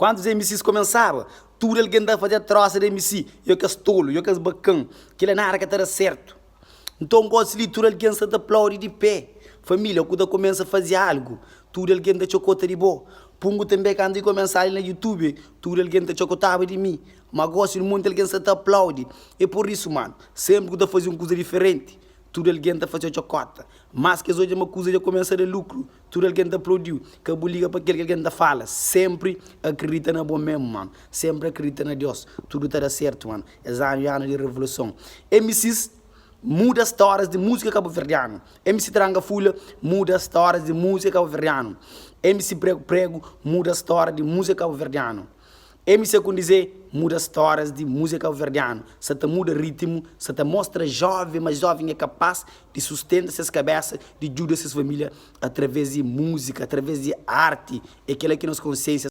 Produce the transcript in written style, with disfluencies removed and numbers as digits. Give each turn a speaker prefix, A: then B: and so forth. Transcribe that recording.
A: Kantu MCs kumesaba, tudu algen ta fazia trosa di MC, yo kes tolu, yo kes bakan, kila nada ka ta da sertu. Nton gosi li tudu algen sta ta aplaudi di pe. Familia ku ta kumesa fazi algu, tudu algen ta txokota di bo. Pungu tanbe kantu i kumesa li na youtube, tudu algen ta txokotaba di mi. Ma gosi un monti algen sta ta aplaudi. E pur isu manu, senpri ku ta fazi un kuza diferenti, tudu algen ta faze-u txokota. Mas ki es odja ma kuza dja kumesa da lukru, tudu algen ta aplaudiu. Ka bu liga pa kel ki algen ta fala. Senpri akridita na bo memu manu. Senpri akridita na Deus. Tudu ta da sertu manu. Es anu e anu di revoluson. MCs muda stórias di múzika kabuverdianu. MC Tranka Fulha muda stórias di múzika kabuverdianu. MC Prego Prego muda stória di múzika kabuverdianu. MC Kundizé muda stórias di múzika kabuverdianu. Sa ta muda rítimu, sa ta mostra jóven ma jóven é kapás di sustenta ses kabésa, di djuda ses família através di múzika, através di arti. É kel-la ki nos konsiénsia.